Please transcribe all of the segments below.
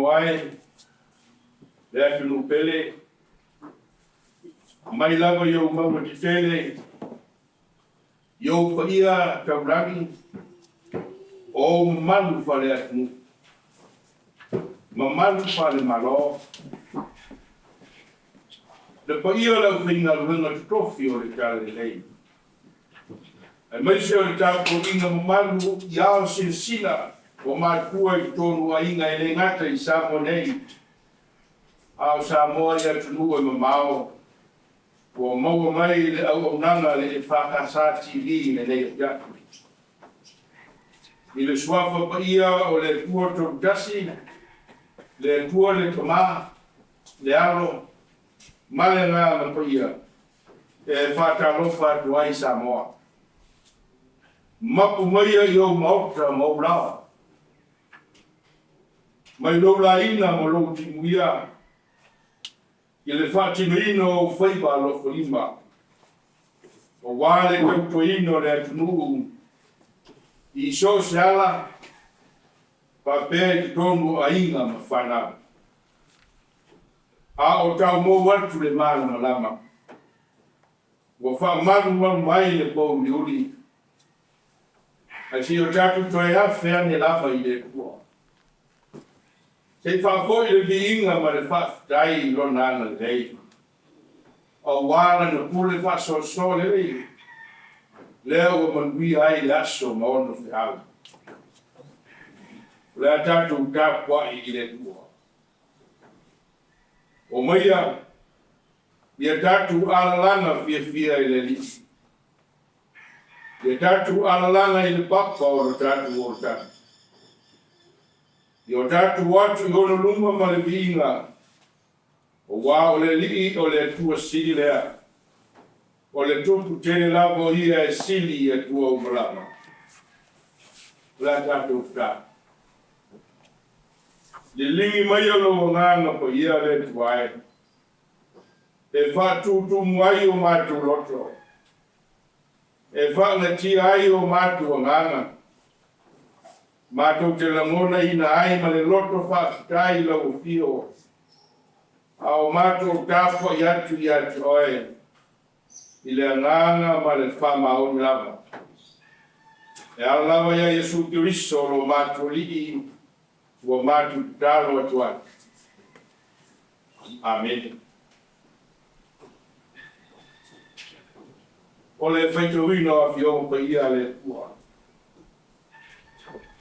Samoa e, le atunuu pele, mai lava i ou mauga tetele, i ou paia taulagi, o ou mamalu faale-atunuu, mamalu faale-Malo, le paia o le aufaigaluega totofi o le Talalelei, aemaise o le tapuaiga mamalu i ao sinasina o matua i totonu o aiga e le gata i Samoa nei, a o Samoa i atunuu e mamao ua maua mai i le auaunaga a le EFKS TV i lenei afiafi. I le Suafa Paia o le Atua Toatasi, le Atua le Tama, le Alo ma le Agaga Paia, e faatalofa atu ai Samoa. Mapu maia i ou maota ma ou laoa, mai lou laina ma lou timuia, i le faatinoina o ou faiva alofolima, aua le tautuaina o le atunuu i so o se ala faapea i totonu o aiga ma fanau. A o taumou atu le malamalama, ua faamalumalu mai le pouliuli, ae se i o tatou toe afe ane lava i le Atua. Se i faafoi le viiga ma le faafetai i Lona agalelei, aua Lana pule faasoasoa lelei, lea ua manuia ai le aso ma ona feau. O le a tatou tapuai i le Atua. Omaia ia tatou alalaga fiafia i le Alii, ia tatou alalaga i le papa o lo tatou olataga. Ia o tatou o atu i ona luma ma le viiga, aua o le Alii o le Atua sili lea, o le Tupu tele lava o ia e sili i Atua uma lava. O le a tatou tatalo. Liligi maia lou Agaga Paia le Atua e, e faatutumu ai o matou loto, e faagatia ai o matou agaga, Matou te lagonaina ai ma le loto faafetai i lau afio, a o matou tapuai atu ia te oe i le agaga ma le faamaoni lava. E ala lava ia Iesu Keriso lo matou Alii ua matou tatalo atu ai. Amene. O le faitauina o Afioga Paia a le Atua.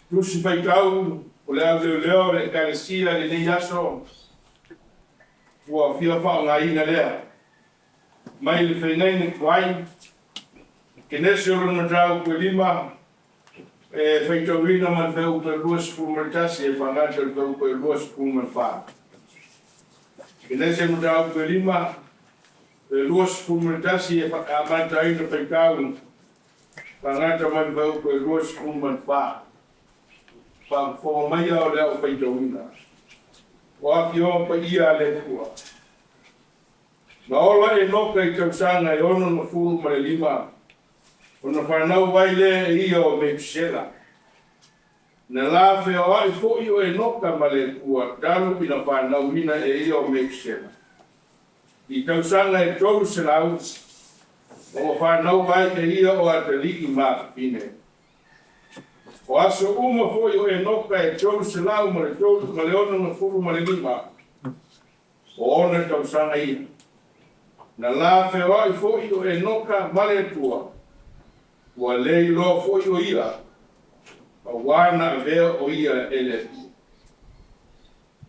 Tusi faitau o le au leoleo o le Ekalesia i lenei aso, ua fia faaaogaina lea mai le feagaiga tuai, Kenese o lona mataupu e lima, e faitauina ma le fuaiupu e 21 e faagata i le fuaiupu e 24. Kenese mataupu e lima, e 21 e amata ai ona faitau Faagata mai le fuaiupu e 24. Faafofoga maia o le a ou faitauina. O Afioga Paia a le Atua. Na ola Enoka i tausaga e 65, ona fanau ai lea e ia o Metusela. Na la feoai foi o Enoka ma le Atua talu ina fanauina e ia o Metusela. I tausaga e 300, ma ua fanau ai e ia o atalii ma afafine. O aso uma foi o Enoka e 365, o ona tausaga ia. Na la feoai foi o Enoka ma le Atua, ua le iloa foi o ia, aua na avea o ia e le Atua.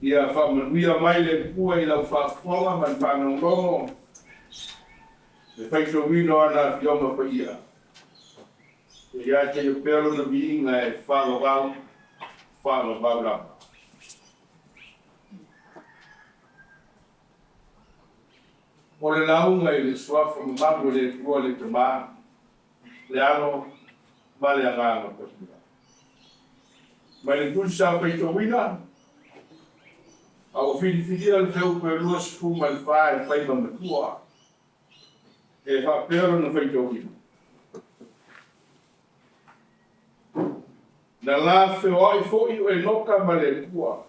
Ia faamanuia mai le Atua i lau faafofoga ma le faalogologo, le faitauina o ana Afioga Paia. Ia te ia pea Lona viiga e faavavau, faavavau lava. O le lauga i le Suafa mamalu o le Atua le Tama, le Alo ma le Agaga Paia. Mai le Tusi sa faitauina, a ua filifilia le fuaiupu e 24 e fai ma matua, e faapea lona faitauina. Na la feoai foi o Enoka ma le Atua.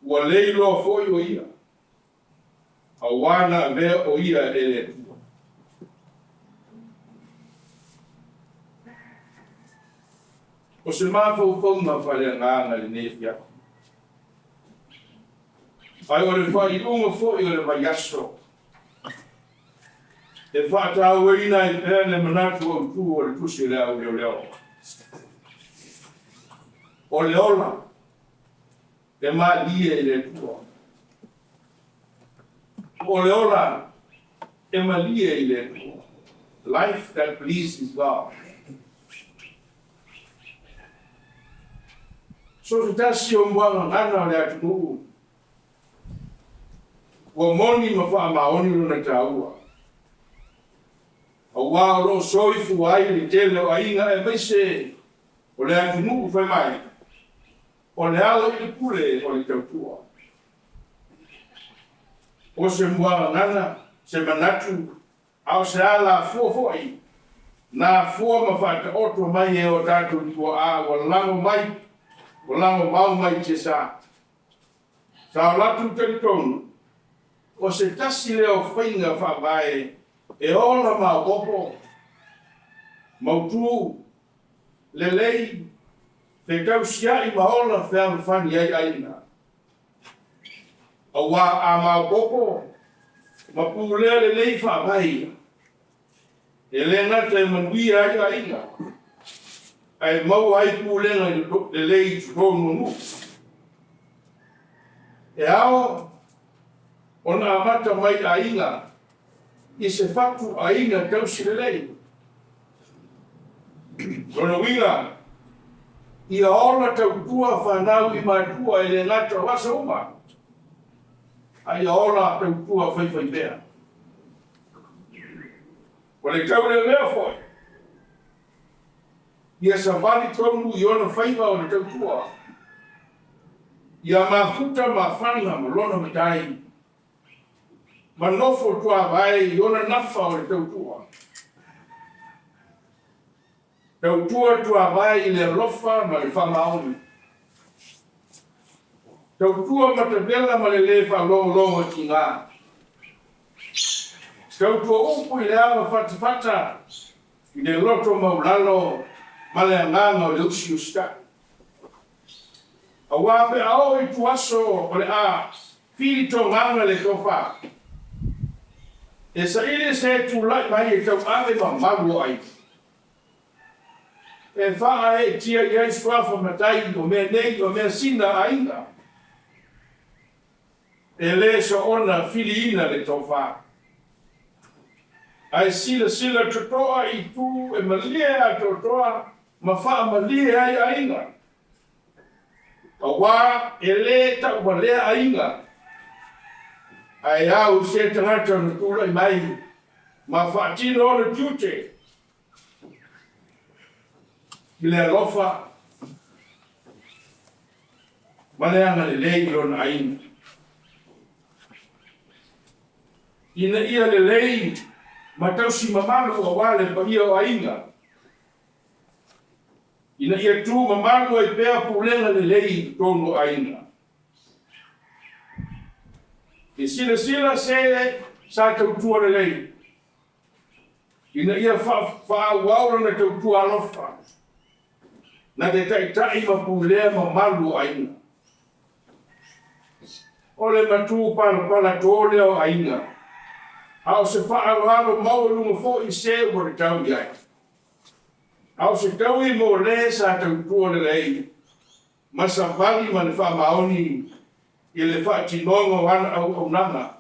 Ua le iloa foi o ia, auā na avea o ia e le Atua. O se mafaufauga faaleagaga lenei afiafi. Ae o le faaiuga foi o le vaiaso e faatauaina ai pea le manatu autu o le Tusi o le Au Leoleo. O le ola e malie i le Atua. O le ola e malie i le Atua. Life that pleases God. So se tasi o muagagana o le atunuu ua moni ma faamaoni lona taua, auā o lo o soifua ai le tele o aiga aemaise o le atunuu fai mai, o le ala i le pule o le tautua. O se muagagana, se manatu, A o se alafua foi na afua ma faataoto mai e o tatou tuaa ua lago mai, ua lago mau mai tiasa. Sa o latou talitonu, o se tasi lea o faiga faavae e ola maopoopo, mautu, lelei, fetausiai ma ola fealofani ai aiga. Auā a maopoopo ma pulea lelei faavae ia, e le gata e manuia ai aiga, ae maua ai pulega lelei i totonu o nuu. E ao ona amata mai aiga i se fatu aiga tausi lelei. Lona uiga, ia ola tautua fanau i matua e le gata o aso uma, a ia ola tautua faifaipea. O le taulealea foi, ia savali tonu i ona faiva o le tautua, ia mafuta mafana ma lona matai, ma nofo tuavae i ona nafa o le tautua. Tautua tuavae i le alofa ma le faamaoni. Tautua matavela ma le lē faalogologo tiga. Tautua upu i le ava fatafata i le loto maulalo ma le agaga o le usiusitai. Aua pe a oo i tuaso o le a filitogaga le tofa, e saili se tulai mai e tauave mamalu o aiga. E faaeetia i ai suafa matai o mea nei o mea sina aiga. E le soona filiina le tofa. Ae silasila totoa i itu e malie atoatoa ma faamalie ai aiga. Auā e lē tauvalea aiga, ae au se tagata ona tulai mai ma faatino ona tiute i le alofa ma le agalelei i lona aiga, ina ia lelei ma tausi mamalu auā le paia o aiga. Ina ia tu mamalu ai pea pulega lelei i totonu o aiga. I silasila se sa tautua lelei, ina ia faaauau lana tautua alofa, na te taitai ma pulea mamalu o aiga. O le matu palapala to lea o aiga, a o se faaaloalo maualuga foi se ua tatau i ai. A o se taui mo le sa tautua lelei ma savali ma le faamaoni i le faatinoga o ana auaunaga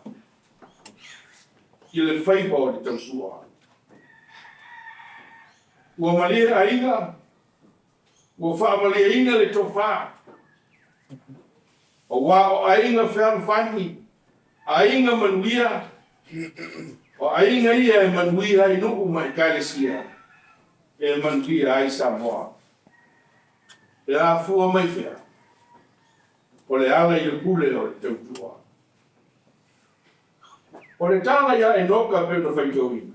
i le faiva o le tautua. Ua malie aiga, ua faamalieina le tofa, aua o aiga fealofani, aiga manuia, o aiga ia e manuia ai nuu ma Ekalesia, e manuia ai Samoa. E afua mai fea? O le ala i le pule o le tautua. O le tala iā Enoka pei ona faitauina,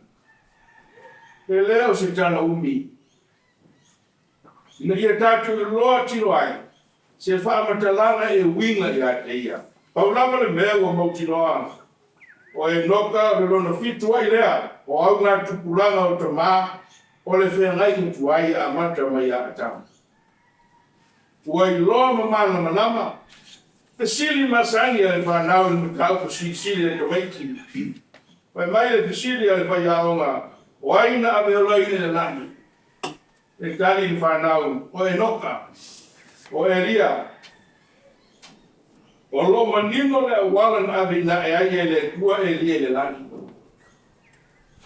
e le o se tala umi, ina ia tatou iloa tino ai. se faamatalaga e uiga ia te ia. Pau lava le mea ua mautinoa, o Enoka o le lona fitu ai lea o augatupulaga o tamā o le feagaiga tuai e amata mai ia Atamu. Ua iloa ma malamalama fesili masani a le fanau i le mataupu silisili a tamaiti. Fai mai le fesili a le faiaoga, O ai na aveolaina i le lagi? E tali le fanau, O Enoka, o Elia. O lo o manino le auala na aveina ae ai e le Atua Elia i le lagi.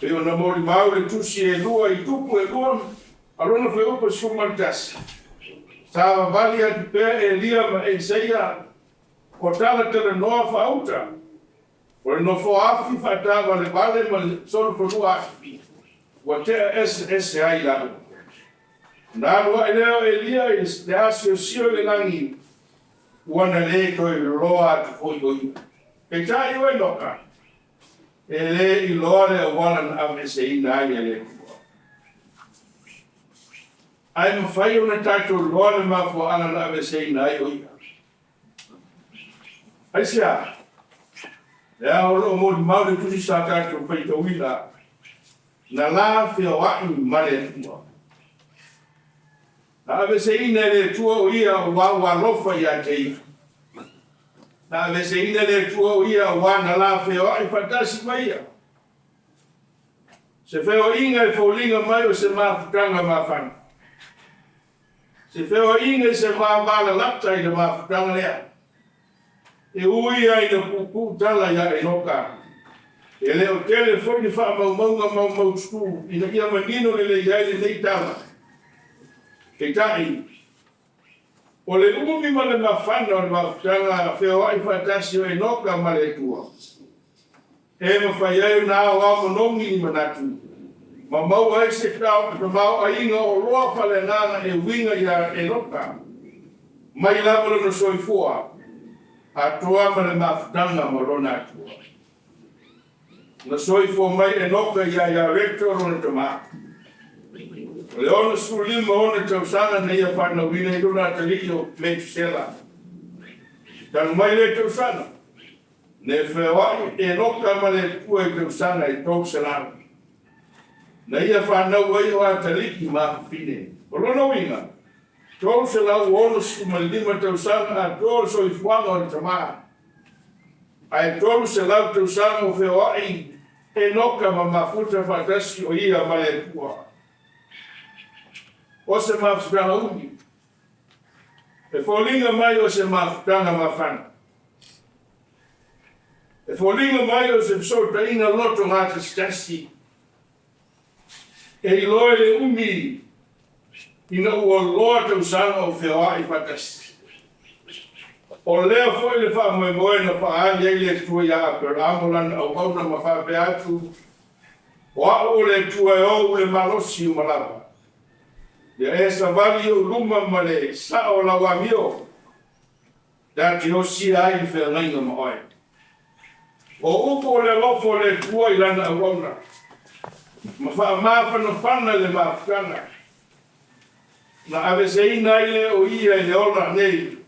Pei ona molimau le tusi e lua i Tupu e lua a lona fuaiupu e 11, sa vavali atu pea Elia ma Elisaia o talatalanoa faauta, o le nofoa afi faatavalevale ma le solofanua afi, ua tea eseese ai laua. Ona alu ae lea o Elia i le asiosio i le lagi, ua na le toe iloa atu foi o ia. Peitai o Enoka, e le iloa le auala na aveeseina ai e le Atua. Ae mafai ona tatou iloa le mafuaaga na aveeseina ai o ia. Aisea? Lea o lo o molimau le tusi sa tatou faitauina, na la feoai ma le Atua. Na aveeseina e le Atua o ia aua ua alofa ia te ia. Na aveeseina e le Atua o ia aua na la feoai faatasi ma ia. Se feoaiga e foliga mai o se mafutaga mafana. Se feoaiga i se vavalalata i le mafutaga lea. E ui lava ina puupuu tala ia Enoka, e le o tele foi ni faamaumauga maumaututu ina ia manino lelei ai lenei tala. Peitai, o le umi ma le mafana o le mafutaga feoai faatasi o Enoka ma le Atua, e mafai ai ona aoao manogi ni manatu ma maua ai se tamaoaiga o loa faaleagaga e uiga ia Enoka mai lava lona soifua atoa ma le mafutaga ma lona Atua. Na soifua mai Enoka ia Iareto lona tama. O le 65 ona tausaga na ia fanauina ai lona atalii o Metusela. Talu mai lea tausaga, na feoai Enoka ma le Atua i tausaga e 300. Na ia fanau ai o atalii ma afafine. O lona uiga, 365 tausaga atoa o le soifuaga o le tama, ae 300 tausaga o feoai Enoka ma mafuta faatasi o ia ma le Atua. O se mafutaga umi. E foliga mai o se mafutaga mafana. E foliga mai o se fesootaiga loto gatasitasi. E iloa i le umi ina ua loa tausaga o feoai faatasi. O lea foi le faamoemoe na faaali ai le Atua ia Aperamo lana auauna ma faapea atu, O au o le Atua e ou le malosi uma lava. Ia e savali i ou luma ma le sao o lau amio, ta te osia ai le feagaiga ma oe. O upu o le alofa o le Atua i lana auauna, ma faamafanafana le mafutaga, na aveseina ai lea o ia i le ola nei,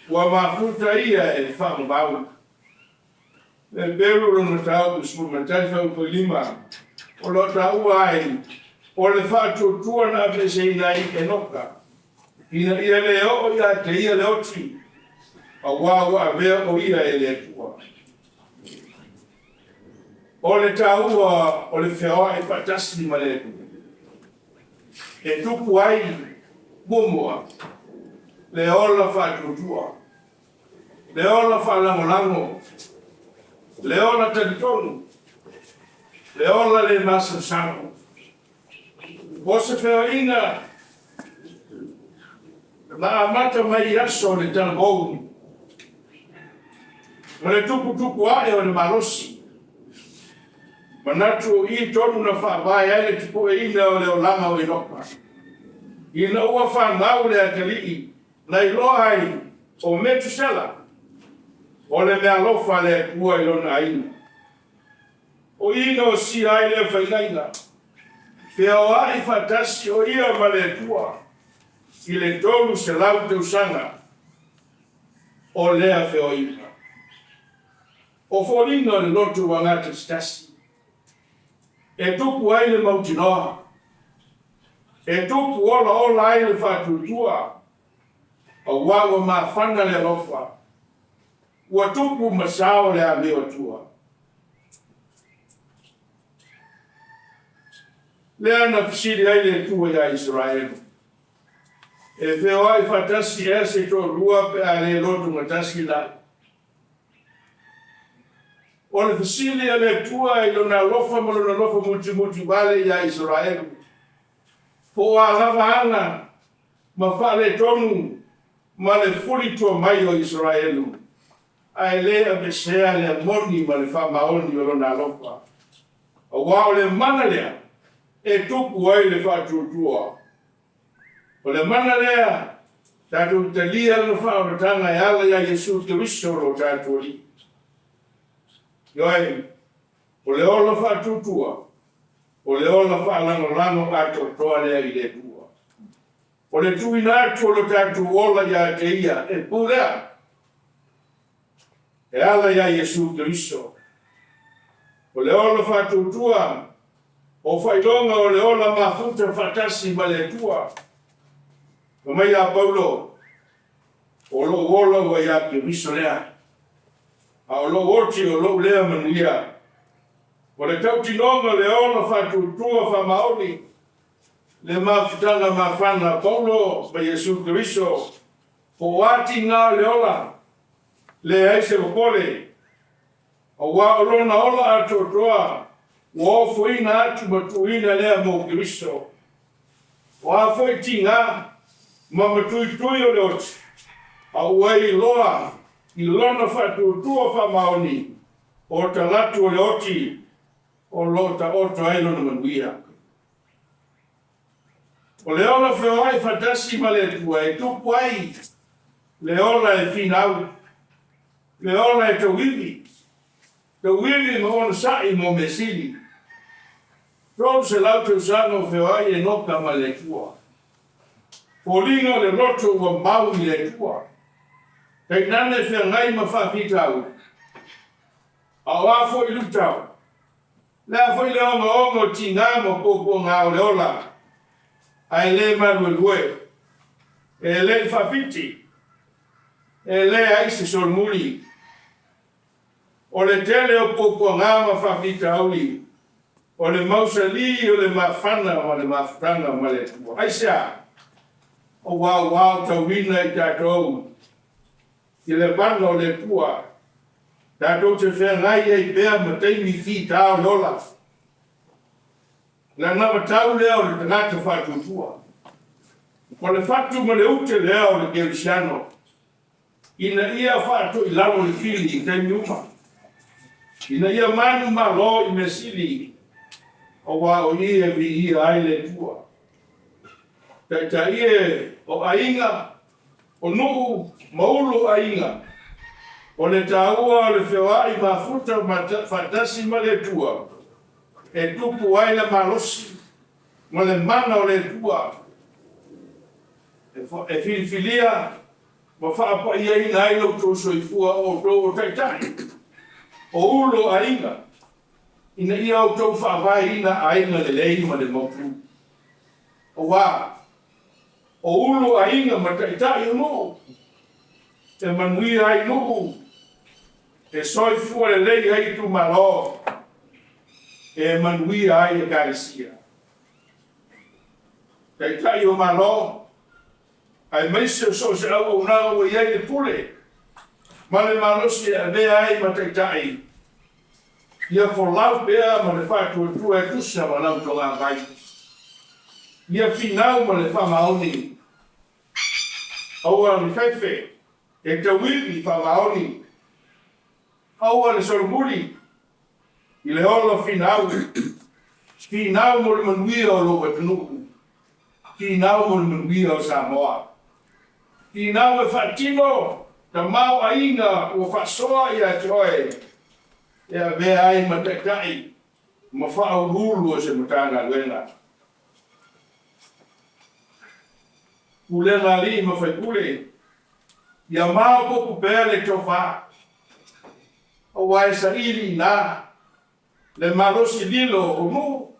ua mafuta ia e faamamau. Heperu lona mataupu 11 fuaiupu 5, o lo o taua ai, O le faatuatua na aveeseina ai Enoka, ina ia le oo ia te ia le oti, aua ua avea o ia e le Atua. O le taua o le feoai faatasi ma le Atua, e tupu ai muamua le ola faatuatua. Le ola faalagolago, le ola talitonu, le ola le masalosalo. O se feoaiga na amata mai i aso o le talavou ma le tuputupu ae o le malosi. Manatu o i tonu na faavae ai le tupueina o le olaga o Enoka, ina ua fanau le atalii Na iloa ai o Metusela, o le meaalofa a le Atua i lona aiga. O i na osia ai lea faigaiga, feoai faatasi o ia ma le Atua i le 300 tausaga. o lea feoaiga. O foliga o le loto ua gatasitasi, e tupu ai le mautinoa, e tupu olaola ai le faatuatua, aua ua mafana le alofa, ua tupu ma sao le amio Atua. Lea na fesili ai le Atua iā Isaraelu, E feoai faatasi ea se toalua pe a le lotogatasi la? O le fesili a le Atua i Lona alofa ma Lona alofa mutimuti vale iā Isaraelu, po o a lava aga ma faaletonu ma le fulitua mai o Isaraelu, ae le aveesea le moni ma le faamaoni o Lona alofa, aua o le mana lea e tupu ai le faatuatua. O le mana lea tatou te talia Lana faaolataga e ala iā Iesu Keriso lo tatou Alii. Ioe, o le ola faatuatua, o le ola faalagolago atoatoa lea i le Atua. O le tuuina atu o lo tatou ola ia te Ia, e pulea e ala iā Iesu Keriso. O le ola faatuatua, o faailoga o le ola mafuta faatasi ma le Atua. Fai mai ia Paulo, O lou ola ua ia Keriso lea, a o lou oti o lou lea manuia. O le tautinoga o le ola faatuatua faamaoni, le mafutaga mafana a Paulo ma Iesu Keriso, po o a tiga o le ola, leai se popole, aua o lona ola atoatoa ua ofoina atu ma tuuina lea mo Keriso. O a foi tiga ma matuitui o le oti, a ua iloa i lona faatuatua faamaoni o talatu o le oti o lo o taoto ai lona manuia. O le ola feoai faatasi ma le Atua e tupu ai le ola e finau, le ola e tauivi, tauivi ma onosai mo mea sili. 300 tausaga o feoai Enoka ma le Atua. Foliga o le loto ua mau i le Atua. Tainane feagai ma faafitauli. A o a foi luitau? Le a foi le ogaoga o tiga ma puapuaga o le ola, ae le maluelue, e le i faafiti, e leai se solomuli. O le tele o puapuaga ma faafitauli, o le mausali o le mafana ma le mafutaga ma le Atua. Aisea? Aua ua aotauina i tatou i le mana o le Atua, tatou te feagai ai pea ma taimi fita o le ola. O le anavatau lea o le tagata faatuatua. O le fatu ma le ute lea o le kerisiano, ina ia faatoilalo le fili i taimi uma, ina ia manumalo i mea sili, aua o i e viia ai le Atua. Taitai e o aiga O nuu ma ulu aiga, o le taua o le feoai mafuta faatasi ma le Atua, e tupu ai le malosi ma le mana o le Atua e filifilia ma faapaiaina ai lo outou soifua o outou o taitai o ulu aiga, ina ia outou faavaeina aiga lelei ma le mautu. Aua O ulu aiga ma taitai o nuu, e manuia ai nuu, e soifua lelei ai itumalo, e manuia ai Ekalesia. Taitai o Malo, aemaise o so o se auaunaga ua i ai le pule ma le malosi e avea ai ma taitai, Ia folau pea ma le faatuatua e tusa ma lau togavai. Ia finau ma le faamaoni. Aua le fefe e tauivi faamaoni. Aua le solomuli i le ola finau. Finau mo le manuia o lou atunuu. Finau mo le manuia o Samoa. Finau e faatino tamaoaiga ua faasoa ia te oe e avea ai ma taitai ma faauluulu o se Matagaluega. Pulega Alii ma Faipule. Ia maopoopo pea le tofa, aua e saili i ina le malosi lilo o nuu,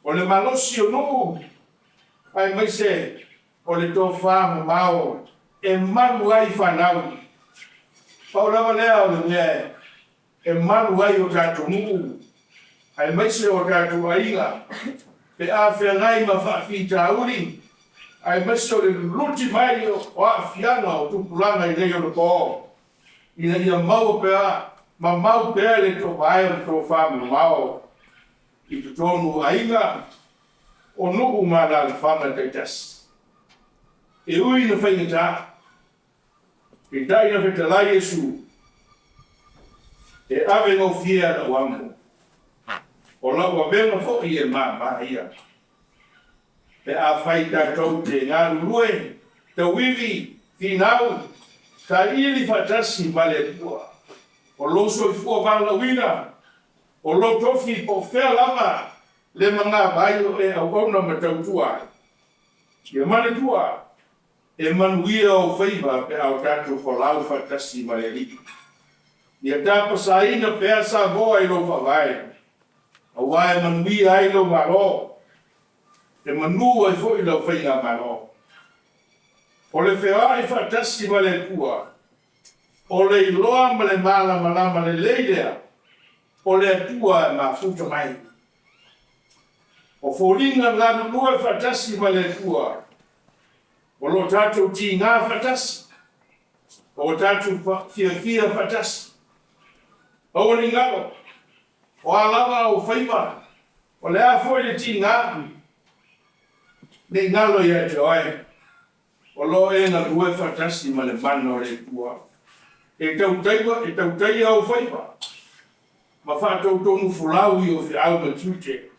o le malosi o nuu, aemaise o le tofa mamao e malu ai fanau. Pau lava lea o le mea e malu ai o tatou nuu, aemaise o tatou aiga, pe a feagai ma faafitauli, aemaise o le luluti mai o aafiaga o tupulaga i nei onapo, ina ia maua pea ma mau pea le toovae o le tofa mamao i totonu o aiga, o nuu ma alaalafaga taitasi. E ui ina faigata, peitai na fetalai Iesu, E ave gofie lau amo, o lau avega foi e mama ia. Pe afai tatou te galulue, tauivi, finau, saili faatasi ma le Atua, o lou soifua valaauina, o lou tofi po o fea lava le magavai o e auauna ma tautua ai. Ia manatua, e manuia ou faiva pe a o tatou folau faatasi ma le Alii. Ia tapasaina pea Samoa i lou faavae, aua e manuia ai lou Malo, e manu ai foi lau Faigamalo. O le feoai faatasi ma le Atua, o le iloa ma le malamalama lelei lea o le Atua e mafuta mai. O foliga galulue faatasi ma le Atua, o lo tatou tiga faatasi, o tatou fiafia faatasi. Aua ne i galo, o a lava ou faiva, o le a foi le tiga, ne i galo ia te oe, o lo o e galue faatasi ma le mana o le Atua. E tautaia ou faiva, ma faatoutonufolau i ou feau ma tiute,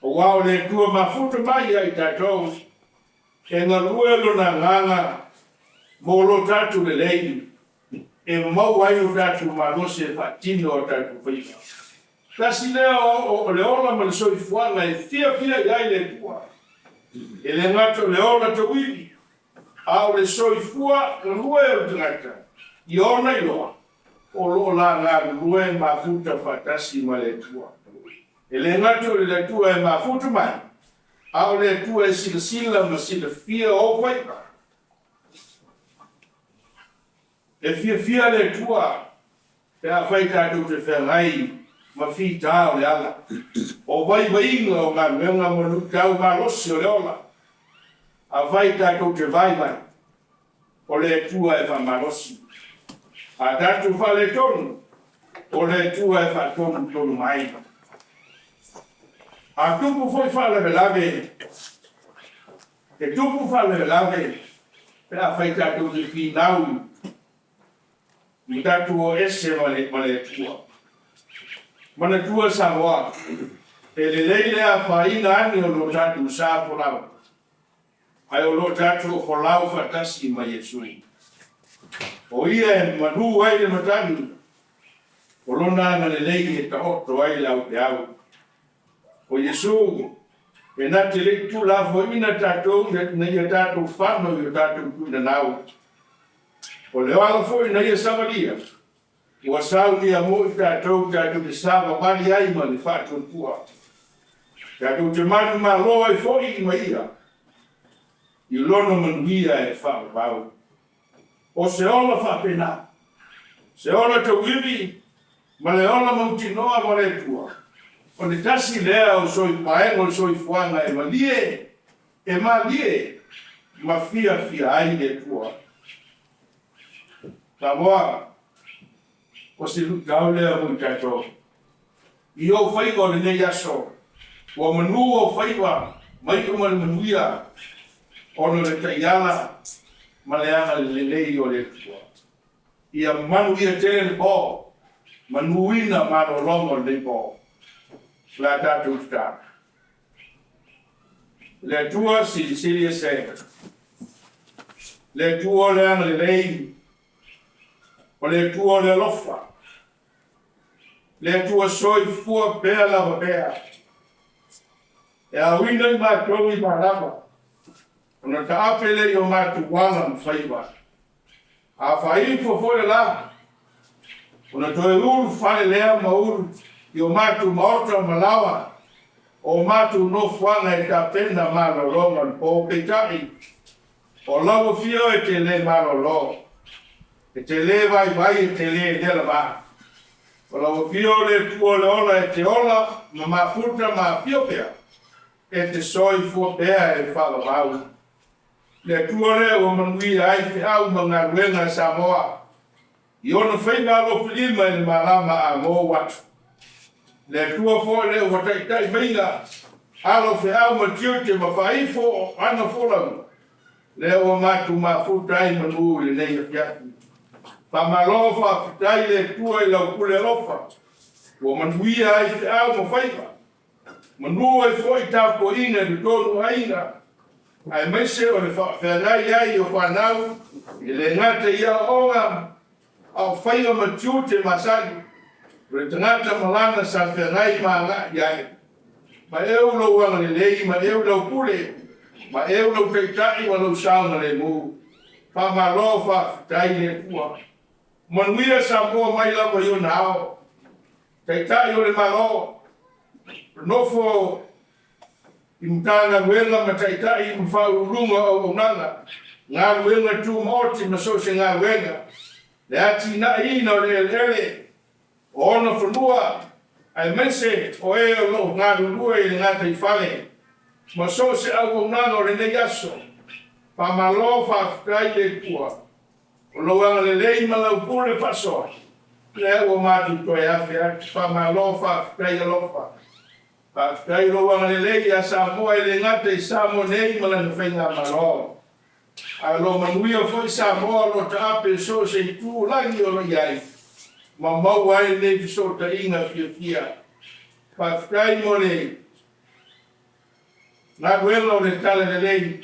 aua o le Atua mafuta mai ia i tatou, e galue Lona Agaga mo lo tatou lelei, e maua ai lo tatou malosi e faatino a tatou faiva. Tasi lea o le ola ma le soifuaga e fiafia i ai le Atua. E le gata o le ola tauivi, a o le soifua galue o le tagata i ona iloa, o lo o la galulue mafuta faatasi ma le Atua. E le gata o le Atua e mafuta mai, a o le Atua e silasila ma silafia ou faiva. E fiafia le Atua pe afai tatou te feagai ma fita o le ala, o vaivaiga o galuega ma luitau malosi o le ola. Afai tatou te vaivai, o le Atua e faamalosi. A tatou faaletonu, o le Atua e faatonutonu mai. A tupu foi faalavelave, e tupu faalavelave pe afai tatou te finau ma tatou o ese ma le Atua. Manatua Samoa, e lelei le afaina ane o lo tatou sa folau, ae o lo o tatou folau faatasi ma Iesu. O Ia e manu ai le matagi, o Lona agalelei e taoto ai le aupeau. O Iesu, e na te le i tuulafoaiina tatou ina ia tatou fano i o tatou tuinanau. O le ala foi na Ia savalia, ua saunia mo i tatou tatou te savavali ai ma le faatuatua. Tatou te manumalo ai foi ma Ia i Lona manuia e faavavau. O se ola faapena, se ola tauivi ma le ola mautinoa ma le Atua, o le tasi lea o paega o le soifuaga e malie, e malie ma fiafia ai le Atua. Samoa, o se luitau lea mo i tatou. I ou faiva o lenei aso, ua manu ou faiva ma iu ma le manuia, ona o le taiala ma le agalelei o le Atua. Ia manuia tele le po, manuina malologa o lenei po. O le a tatou tatalo. Le Atua silisili ese. Le Atua o le agalelei, o le Atua o le alofa, le Atua soifua pea lava pea. E aoina i matou i malama, ona taape lea i o matou ala ma faiva. A faaifo foi le la, ona toe ulufale lea ma ulu i o matou maota ma laoa o matou nofoaga e tapena malologa o le po. Peitai, o lau afio e te le malolo, e te le vaivai, e te le lelava. O lau afio o le Atua o le ola e te ola ma mafuta ma afio pea, e te soifua pea e faavavau. Le Atua lea ua manuia ai feau ma galuega a Samoa i ona faiva alofilima i le malama a mou atu. Le Atua foi lea ua taitai maiga alo feau ma tiute ma faaifo o ana folauga, lea ua matou mafuta ai manu i lenei afiafi. Faamalo faafetai le Atua i lau pule alofa ua manuia ai feau ma faiva. Manu ai foi tapuaiga i totonu o aiga, aemaise o le faafeagai ai o fanau e le gata i aoaoga, a o faiva ma tiute masani o le tagata ma lana sa feagai ma agai i ai. Ma eu lou agalelei, ma eu lau pule, ma eu lou taitai ma lou saogalemu. Faamalo faafetai le Atua. Manuia Samoa mai lava i ona ao. Taitai o le Malo, nofo i Matagaluega ma Taitai ma Faauluuluga o Auaunaga, Galuega Tumaoti ma so o se galuega, le atinaeina o le eleele, o ona fanua, aemaise o e o lo o galulue i le gataifale ma so o se auaunaga o lenei aso. Faamalo faafetai i le Atua. O lou agalelei ma lau pule faasoa, lea ua matou toe afe atu. Faamalo, faafetai alofa. Faafetai i lou agalelei ia Samoa e le gata i Samoa nei ma lana faigamalo, ae o lo o manuia foi Samoa o lo o taape i so o se itu lagi o lo o i ai, ma maua ai lenei fesootaiga fiafia. Faafetai mo le galuega o le Talalelei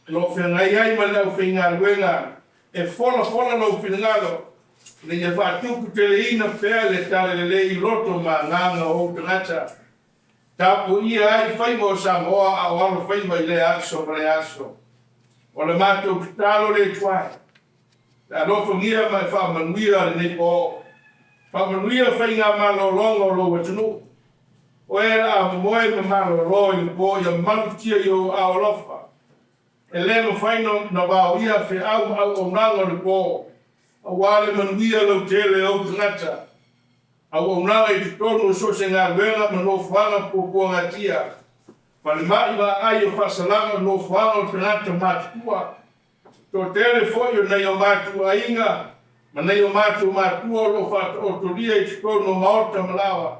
o lo o feagai ai ma le aufaigaluega e folafola lou finagalo ina ia faatuputeleina pea le Talalelei i loto ma agaga o ou tagata. Tapuaia ai faiva o Samoa a o alofaiva i lea aso ma lea aso. O le matou tatalo le Atua e, e alofagia ma e faamanuia lenei po. Faamanuia faigamalologa o lou atunuu. O e a momoe ma malolo i le po ia malutia i ou aao alofa. E le mafai ona vaoia feau ma auaunaga o le po, aua le manuia lautele o ou tagata. Auaunaga i totonu o so o se galuega ma nofoaga puapuagatia, falemai vaai o faasalaga o nofoaga o tagata matutua. Toatele foi o nai o matou aiga ma nai o matou matua o lo o faataotolia i totonu o maota ma laoa.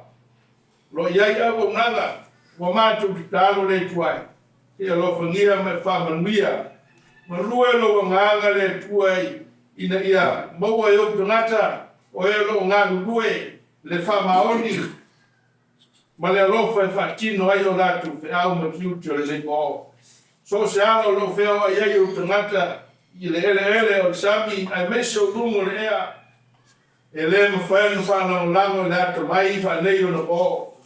O lo o i ai auaunaga ua matou tatalo le Atua e, se alofagia ma e faamanuia. Malue lou agaga le Atua ina ia maua e ou tagata o e o lo o galulue le faamaoni ma le alofa e faatino ai o latou feau ma tiute o lenei po. So o se ala o lo o feoai ai ou tagata i le eleele o le sami aemaise o luga o le ea, e le mafai ona faalagolago i le atamai faaneionapo,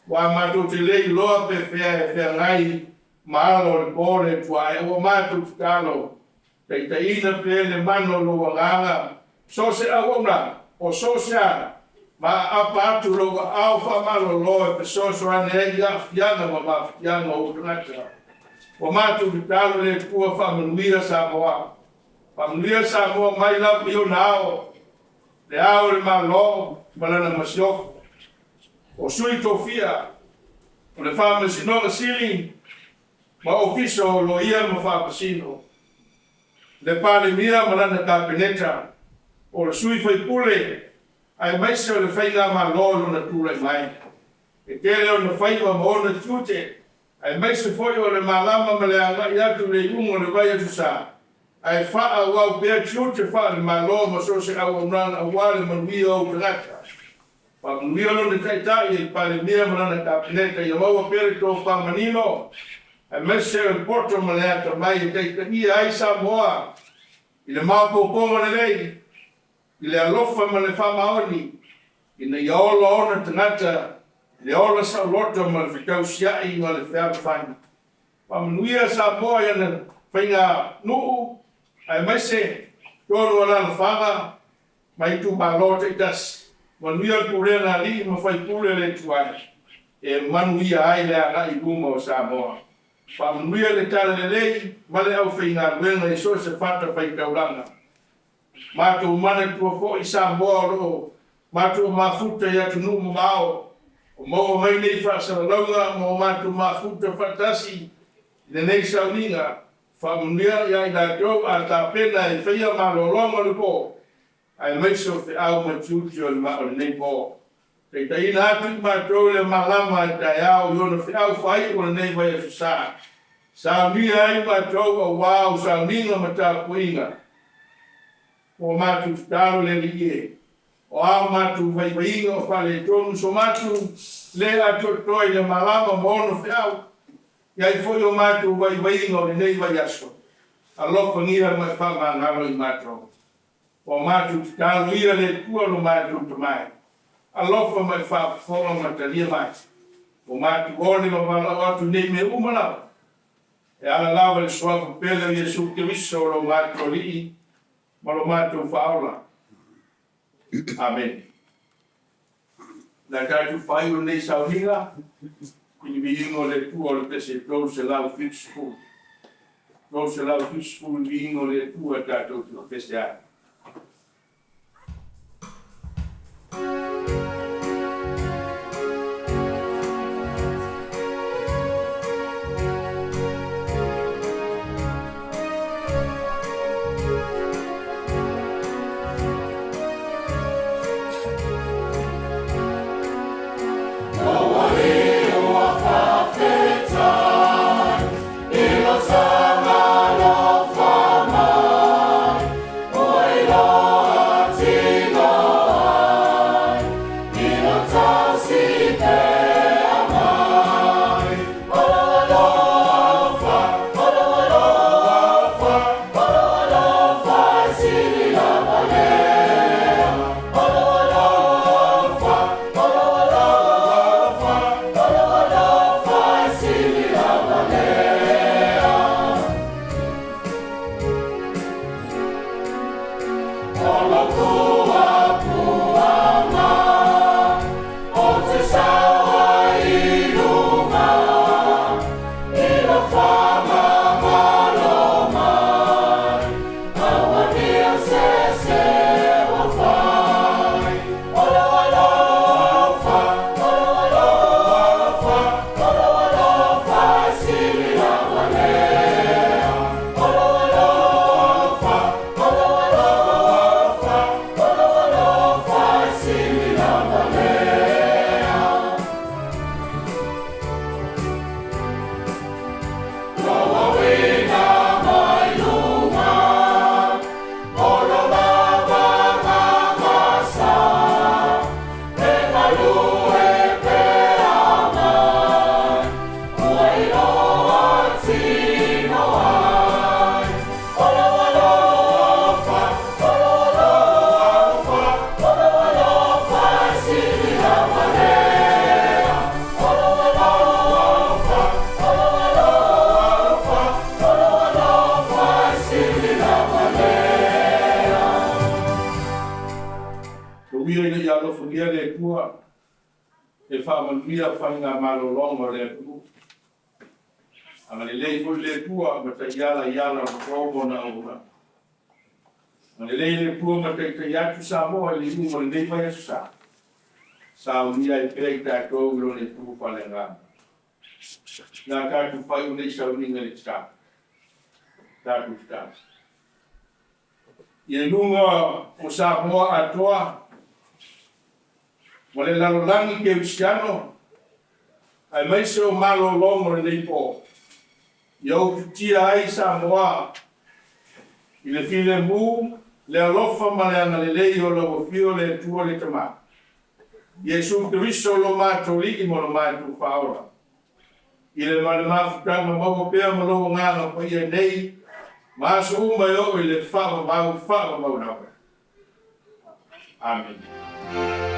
aua matou te le iloa pe fea e feagai ma ala o le po le Atua ae ua matou tatalo, taitaiina pea le mana o lou agaga, so o se auaunaga, o so o se ala, ma aapa atu lou aao faamalolo e fesoasoani ai i aafiaga ma mafatiaga o ou tagata. Ua matou tatalo le Atua faamanuia Samoa. Faamanuia Samoa mai lava i ona ao, le Ao o le Malo ma lana Masiofo. O sui tofia, o le Faamasinoga Sili ma Ofisa o Loia ma Faamasino, le Palemia ma lana Kapeneta, o le sui faipule aemaise o le Faigamalo i lona tulai mai. E tele ona faiva ma ona tiute aemaise foi o le malama ma le agai atu i le iuga o le vai aso sa, ae faaauau pea tiute faale-Malo ma so o se auaunaga aua le manuia o ou tagata. Faamanuia lona Taitai i le Palemia ma lana Kapeneta ia maua pea le tofa manino aemaise o le poto ma le atamai e taitaia ai Samoa i le maopoopoga lelei, i le alofa ma le faamaoni, ina ia ola ona tagata i le ola saoloto ma le fetausia'i ma le fealofani. Faamanuia Samoa i ana faiganuu aemaise. totonu o alaalafaga ma itumalo taitasi. Manuia le pulega a alii ma faipule o le Ituai e manuia ai le agai i luma o Samoa. Faamanuia le Talalelei ma le aufaigaluega i so o se fatafaitaulaga. Matou manatua foi Samoa o lo o matou mafuta i atunuu mamao o maua mai nei faasalalauga ma o matou mafuta faatasi i lenei sauniga. Faamanuia ia i latou a tapena e faia malologa o le po, aemaise o feau ma tiute o lenei po. Taitaiina atu i matou i le malama a taeao i ona feau faaiu o lenei vaiaso sa. Saunia ai matou auā o sauniga ma tapuaiga. Ua matou tatalo le Alii e, o a o matou vaivaiga o faaletonu so matou le atoatoa i le malama ma ona feau, e ai foi o matou vaivaiga o lenei vaiaso, alofagia ma e faamagalo i matou. Ua matou tatalo ia le Atua lo matou Tama e, alofa ma e faafofoga ma talia mai. Ua matou one ma valaau atu i nei mea uma lava, e ala lava i le Suafa pele o Iesu Keriso lo matou Alii ma lo matou Faaola. Amene. Na tatou faaiu lenei sauniga i le viiga o le Atua o le pese 370. 370 le viiga o le Atua tatou te pese ai. Tauia ina ia alofagia le Atua e faamanuia faiga malologa o le atunuu. Agalelei foi le Atua ma taiala i ala o le po ma ona auaunaga. Agalelei le Atua ma taitai atu Samoa i le iuga o lenei vaiaso sa. Saunia ai pea i tatou i Lona itu faaleagaga. Na tatou faaiu nei sauniga i le tatalo. Tatou tatalo. Ia i luga o Samoa atoa ma le lalolagi kerisiano, aemaise o malologa o lenei po, ia ufitia ai Samoa i le filemu, le alofa ma le agalelei o lau Afio le Atua le Tama, Iesu Keriso lo matou Alii ma lo matou Faaola. I le ma le mafutaga maua pea ma lou Agaga Paia nei ma aso uma e oo i le faavavau faavavau lava. Amene.